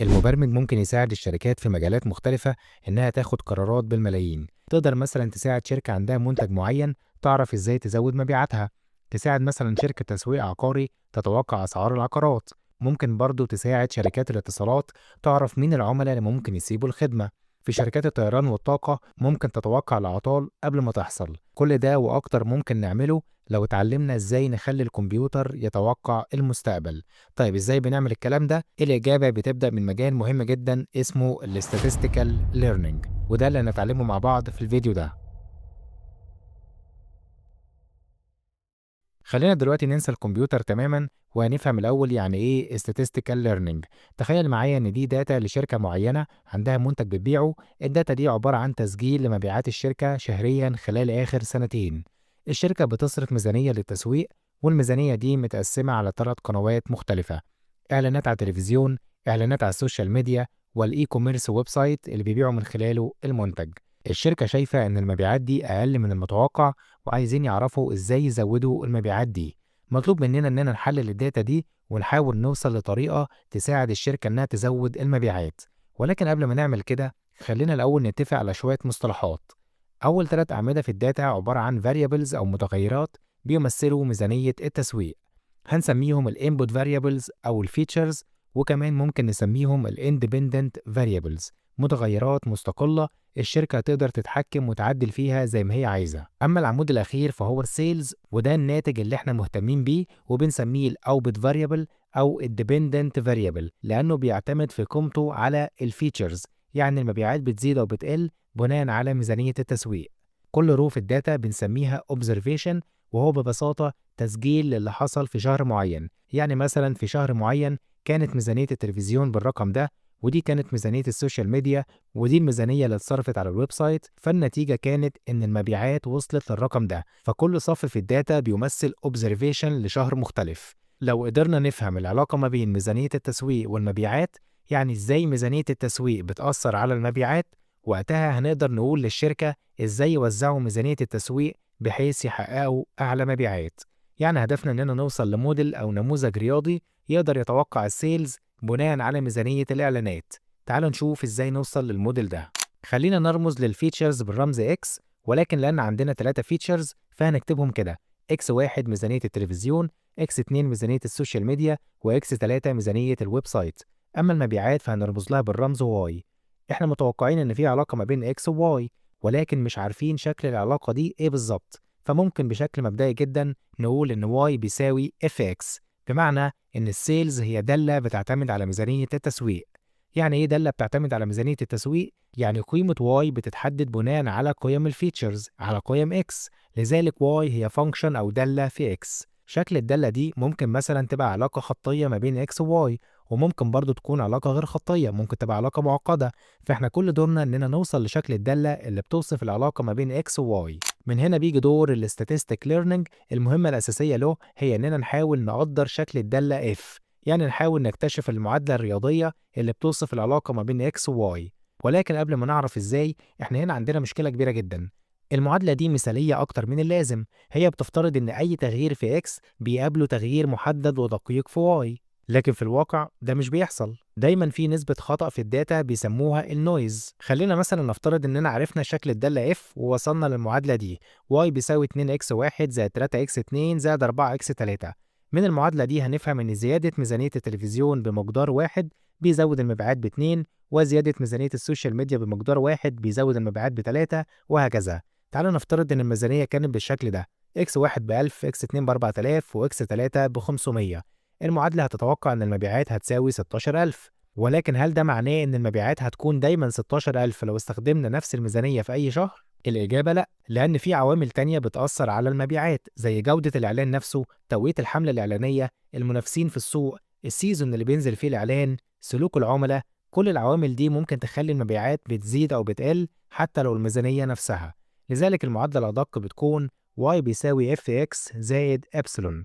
المبرمج ممكن يساعد الشركات في مجالات مختلفة إنها تاخد قرارات بالملايين. تقدر مثلا تساعد شركة عندها منتج معين تعرف إزاي تزود مبيعاتها، تساعد مثلا شركة تسويق عقاري تتوقع أسعار العقارات، ممكن برضو تساعد شركات الاتصالات تعرف مين العملاء اللي ممكن يسيبوا الخدمة. في شركات الطيران والطاقة ممكن تتوقع الأعطال قبل ما تحصل. كل ده وأكتر ممكن نعمله لو اتعلمنا إزاي نخلي الكمبيوتر يتوقع المستقبل. طيب إزاي بنعمل الكلام ده؟ الإجابة بتبدأ من مجال مهم جدا اسمه ال statistical learning، وده اللي هنتعلمه مع بعض في الفيديو ده. خلينا دلوقتي ننسى الكمبيوتر تماما وهنفهم الأول يعني إيه statistical learning. تخيل معايا إن دي data لشركة معينة عندها منتج بتبيعه. ال data دي عبارة عن تسجيل لمبيعات الشركة شهريا خلال آخر سنتين. الشركة بتصرف ميزانية للتسويق، والميزانية دي متقسمة على 3 قنوات مختلفة: إعلانات على التلفزيون، إعلانات على ال social media، وال e-commerce website اللي بيبيعوا من خلاله المنتج. الشركة شايفة إن المبيعات دي أقل من المتوقع وعايزين يعرفوا إزاي يزودوا المبيعات دي. مطلوب مننا إننا نحلل ال data دي ونحاول نوصل لطريقة تساعد الشركة إنها تزود المبيعات. ولكن قبل ما نعمل كده خلينا الأول نتفق على شوية مصطلحات. أول 3 أعمدة في ال data عبارة عن variables أو متغيرات بيمثلوا ميزانية التسويق. هنسميهم ال input variables أو ال features، وكمان ممكن نسميهم ال independent variables، متغيرات مستقلة الشركة تقدر تتحكم وتعدل فيها زي ما هي عايزة. أما العمود الأخير فهو ال sales، وده الناتج اللي احنا مهتمين بيه وبنسميه ال output variable أو ال dependent variable، لأنه بيعتمد في قيمته على ال features، يعني المبيعات بتزيد أو بتقل بناء على ميزانية التسويق. كل row في ال data بنسميها observation، وهو ببساطة تسجيل للي حصل في شهر معين. يعني مثلا في شهر معين كانت ميزانية التلفزيون بالرقم ده، ودي كانت ميزانية ال social media، ودي الميزانية اللي اتصرفت على ال website، فالنتيجة كانت إن المبيعات وصلت للرقم ده. فكل صف في ال data بيمثل observation لشهر مختلف. لو قدرنا نفهم العلاقة ما بين ميزانية التسويق والمبيعات، يعني إزاي ميزانية التسويق بتأثر على المبيعات، وقتها هنقدر نقول للشركة إزاي يوزعوا ميزانية التسويق بحيث يحققوا أعلى مبيعات. يعني هدفنا إننا نوصل لموديل أو نموذج رياضي يقدر يتوقع ال sales بناء على ميزانية الإعلانات. تعالوا نشوف إزاي نوصل للموديل ده. خلينا نرمز لل features بالرمز X، ولكن لأن عندنا 3 features فهنكتبهم كده: X1 ميزانية التلفزيون، X2 ميزانية ال social media، وX3 ميزانية ال website. أما المبيعات فهنرمز لها بالرمز Y. إحنا متوقعين إن في علاقة ما بين X و Y، ولكن مش عارفين شكل العلاقة دي إيه بالظبط. فممكن بشكل مبدئي جدا نقول إن Y بيساوي FX، بمعنى إن ال sales هي دالة بتعتمد على ميزانية التسويق. يعني إيه دالة بتعتمد على ميزانية التسويق؟ يعني قيمة Y بتتحدد بناء على قيم ال features، على قيم X، لذلك Y هي function أو دالة في X. شكل الدالة دي ممكن مثلا تبقى علاقة خطية ما بين X و Y، وممكن برضو تكون علاقة غير خطية، ممكن تبقى علاقة معقدة. فإحنا كل دورنا إننا نوصل لشكل الدالة اللي بتوصف العلاقة ما بين X و Y. من هنا بيجي دور ال statistic learning. المهمة الأساسية له هي إننا نحاول نقدر شكل الدالة F، يعني نحاول نكتشف المعادلة الرياضية اللي بتوصف العلاقة ما بين X و Y. ولكن قبل ما نعرف إزاي، إحنا هنا عندنا مشكلة كبيرة جدا. المعادلة دي مثالية أكتر من اللازم، هي بتفترض إن أي تغيير في X بيقابله تغيير محدد ودقيق في Y، لكن في الواقع ده مش بيحصل. دايما في نسبة خطأ في ال data بيسموها ال noise. خلينا مثلا نفترض إننا عرفنا شكل الدالة F ووصلنا للمعادلة دي: Y بيساوي 2x1 زائد 3x2 زائد 4x3. من المعادلة دي هنفهم إن زيادة ميزانية التلفزيون بمقدار 1 بيزود المبيعات ب2، وزيادة ميزانية ال social media بمقدار 1 بيزود المبيعات ب3، وهكذا. تعالوا نفترض إن الميزانية كانت بالشكل ده: x1 ب1000، x2 ب4000، وx3 ب500. المعادلة هتتوقع إن المبيعات هتساوي 16000، ولكن هل ده معناه إن المبيعات هتكون دايماً 16000 لو استخدمنا نفس الميزانية في أي شهر؟ الإجابة لأ، لأن في عوامل تانية بتأثر على المبيعات زي جودة الإعلان نفسه، توقيت الحملة الإعلانية، المنافسين في السوق، ال season اللي بينزل فيه الإعلان، سلوك العملاء. كل العوامل دي ممكن تخلي المبيعات بتزيد أو بتقل حتى لو الميزانية نفسها. لذلك المعادلة الأدق بتكون Y بيساوي FX زائد epsilon.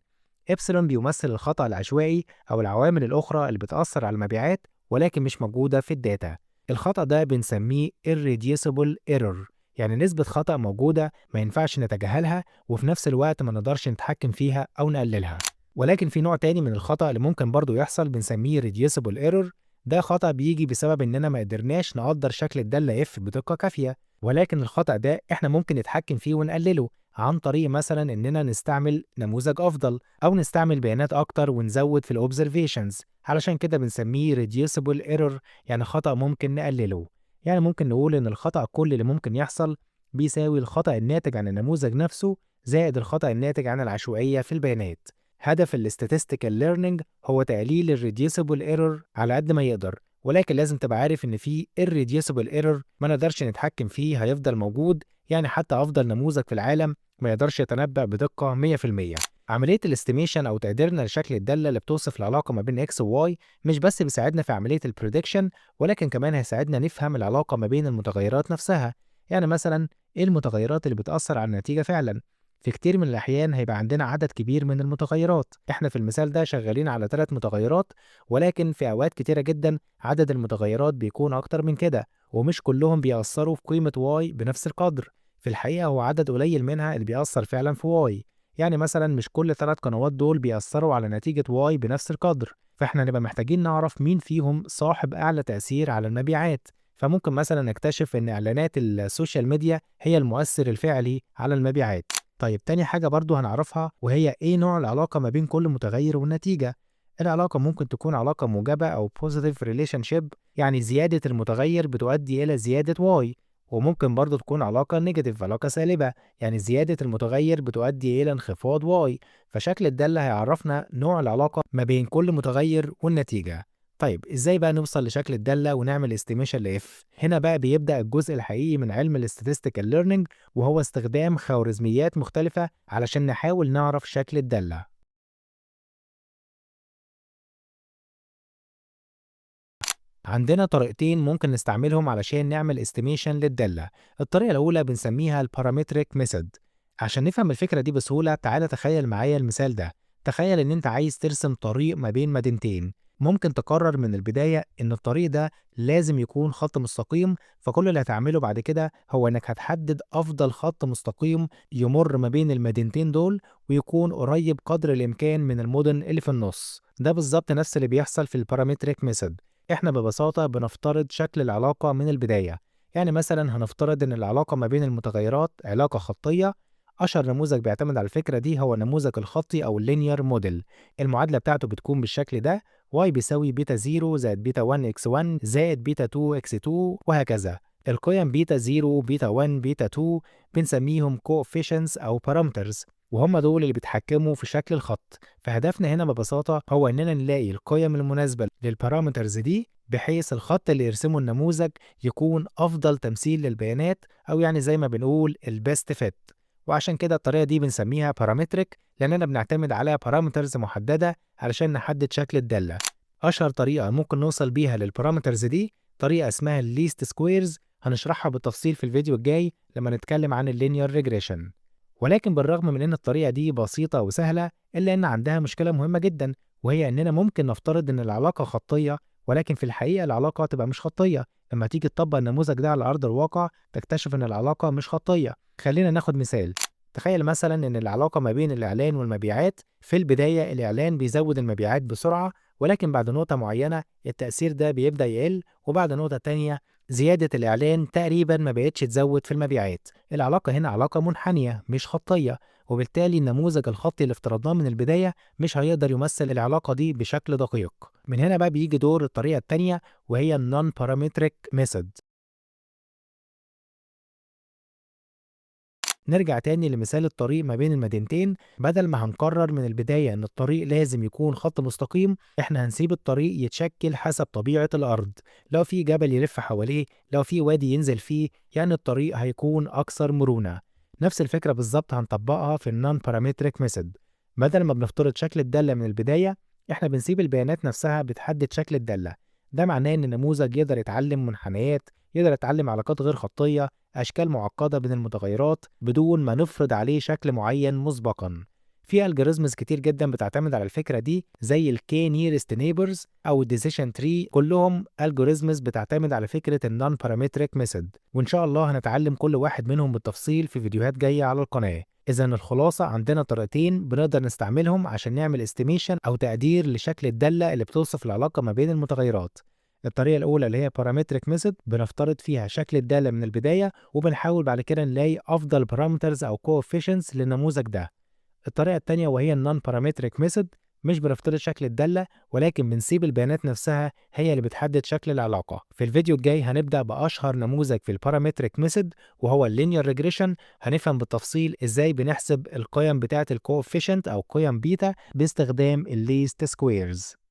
epsilon بيمثل الخطأ العشوائي أو العوامل الأخرى اللي بتأثر على المبيعات ولكن مش موجودة في ال data. الخطأ ده بنسميه irreducible error، يعني نسبة خطأ موجودة ما ينفعش نتجاهلها وفي نفس الوقت ما نقدرش نتحكم فيها أو نقللها. ولكن في نوع تاني من الخطأ اللي ممكن برضو يحصل بنسميه reducible error، ده خطأ بيجي بسبب إننا ما قدرناش نقدر شكل الدالة F بدقة كافية، ولكن الخطأ ده إحنا ممكن نتحكم فيه ونقلله عن طريق مثلا إننا نستعمل نموذج أفضل أو نستعمل بيانات أكتر ونزود في ال observations. علشان كده بنسميه reducible error، يعني خطأ ممكن نقلله. يعني ممكن نقول إن الخطأ كل اللي ممكن يحصل بيساوي الخطأ الناتج عن النموذج نفسه زائد الخطأ الناتج عن العشوائية في البيانات. هدف ال statistical learning هو تقليل ال reducible error على قد ما يقدر، ولكن لازم تبقى عارف إن في irreducible error ما نقدرش نتحكم فيه، هيفضل موجود. يعني حتى أفضل نموذج في العالم ما يقدرش يتنبأ بدقة 100%. عملية ال estimation أو تقديرنا لشكل الدالة اللي بتوصف العلاقة ما بين X و Y مش بس بيساعدنا في عملية ال prediction، ولكن كمان هيساعدنا نفهم العلاقة ما بين المتغيرات نفسها. يعني مثلا إيه المتغيرات اللي بتأثر على النتيجة فعلا؟ في كتير من الأحيان هيبقى عندنا عدد كبير من المتغيرات. إحنا في المثال ده شغالين على 3 متغيرات، ولكن في أوقات كتيرة جدا عدد المتغيرات بيكون أكتر من كده، ومش كلهم بيأثروا في قيمة Y بنفس القدر. في الحقيقة هو عدد قليل منها اللي بيأثر فعلا في Y. يعني مثلا مش كل 3 قنوات دول بيأثروا على نتيجة Y بنفس القدر، فإحنا نبقى محتاجين نعرف مين فيهم صاحب أعلى تأثير على المبيعات. فممكن مثلا نكتشف إن إعلانات ال social media هي المؤثر الفعلي على المبيعات. طيب تاني حاجة برضو هنعرفها، وهي إيه نوع العلاقة ما بين كل متغير والنتيجة. العلاقة ممكن تكون علاقة موجبة أو positive relationship، يعني زيادة المتغير بتؤدي إلى زيادة Y، وممكن برضو تكون علاقة negative، علاقة سالبة، يعني زيادة المتغير بتؤدي إلى انخفاض Y. فشكل الدالة هيعرفنا نوع العلاقة ما بين كل متغير والنتيجة. طيب ازاي بقى نوصل لشكل الدالة ونعمل estimation ل F؟ هنا بقى بيبدأ الجزء الحقيقي من علم ال statistical learning، وهو استخدام خوارزميات مختلفة علشان نحاول نعرف شكل الدالة. عندنا طريقتين ممكن نستعملهم علشان نعمل estimation للدالة. الطريقة الأولى بنسميها ال parametric method. عشان نفهم الفكرة دي بسهولة تعالى تخيل معايا المثال ده. تخيل إن أنت عايز ترسم طريق ما بين مدينتين. ممكن تقرر من البداية إن الطريق ده لازم يكون خط مستقيم، فكل اللي هتعمله بعد كده هو إنك هتحدد أفضل خط مستقيم يمر ما بين المدينتين دول ويكون قريب قدر الإمكان من المدن اللي في النص. ده بالظبط نفس اللي بيحصل في ال parametric method. إحنا ببساطة بنفترض شكل العلاقة من البداية. يعني مثلا هنفترض إن العلاقة ما بين المتغيرات علاقة خطية. أشهر نموذج بيعتمد على الفكرة دي هو النموذج الخطي أو ال linear model. المعادلة بتاعته بتكون بالشكل ده: y بيساوي بيتا 0 زائد بيتا 1 x1 زائد بيتا 2 x2 وهكذا. القيم بيتا 0 بيتا 1 بيتا 2 بنسميهم coefficients أو parameters، وهم دول اللي بيتحكموا في شكل الخط. فهدفنا هنا ببساطة هو إننا نلاقي القيم المناسبة لل parameters دي بحيث الخط اللي يرسمه النموذج يكون أفضل تمثيل للبيانات، أو يعني زي ما بنقول ال best fit. وعشان كده الطريقة دي بنسميها parametric، لأننا بنعتمد على parameters محددة علشان نحدد شكل الدالة. أشهر طريقة ممكن نوصل بيها لل parameters دي طريقة اسمها ال least squares، هنشرحها بالتفصيل في الفيديو الجاي لما نتكلم عن ال linear regression. ولكن بالرغم من إن الطريقة دي بسيطة وسهلة، إلا إن عندها مشكلة مهمة جدا، وهي إننا ممكن نفترض إن العلاقة خطية، ولكن في الحقيقة العلاقة تبقى مش خطية. لما تيجي تطبق النموذج ده على أرض الواقع تكتشف إن العلاقة مش خطية. خلينا ناخد مثال. تخيل مثلا إن العلاقة ما بين الإعلان والمبيعات، في البداية الإعلان بيزود المبيعات بسرعة، ولكن بعد نقطة معينة التأثير ده بيبدأ يقل، وبعد نقطة تانية زيادة الإعلان تقريبا ما بقتش تزود في المبيعات. العلاقة هنا علاقة منحنية مش خطية، وبالتالي النموذج الخطي اللي افترضناه من البداية مش هيقدر يمثل العلاقة دي بشكل دقيق. من هنا بقى بيجي دور الطريقة التانية، وهي ال non-parametric method. نرجع تاني لمثال الطريق ما بين المدينتين. بدل ما هنقرر من البداية إن الطريق لازم يكون خط مستقيم، إحنا هنسيب الطريق يتشكل حسب طبيعة الأرض. لو في جبل يلف حواليه، لو في وادي ينزل فيه، يعني الطريق هيكون أكثر مرونة. نفس الفكرة بالظبط هنطبقها في ال non-parametric method. بدل ما بنفترض شكل الدالة من البداية، إحنا بنسيب البيانات نفسها بتحدد شكل الدالة. ده معناه إن النموذج يقدر يتعلم منحنيات، يقدر يتعلم علاقات غير خطية، أشكال معقدة بين المتغيرات بدون ما نفرض عليه شكل معين مسبقا. في algorithms كتير جدا بتعتمد على الفكرة دي، زي ال K nearest neighbors أو ال decision tree، كلهم algorithms بتعتمد على فكرة ال non-parametric method، وإن شاء الله هنتعلم كل واحد منهم بالتفصيل في فيديوهات جاية على القناة. إذا الخلاصة عندنا طريقتين بنقدر نستعملهم عشان نعمل estimation أو تقدير لشكل الدالة اللي بتوصف العلاقة ما بين المتغيرات. الطريقة الأولى اللي هي parametric method، بنفترض فيها شكل الدالة من البداية وبنحاول بعد كده نلاقي أفضل parameters أو coefficients للنموذج ده. الطريقة التانية وهي ال non parametric method، مش بنفترض شكل الدالة ولكن بنسيب البيانات نفسها هي اللي بتحدد شكل العلاقة. في الفيديو الجاي هنبدأ بأشهر نموذج في ال parametric method وهو ال linear regression. هنفهم بالتفصيل ازاي بنحسب القيم بتاعة ال coefficient أو قيم بيتا باستخدام ال least squares.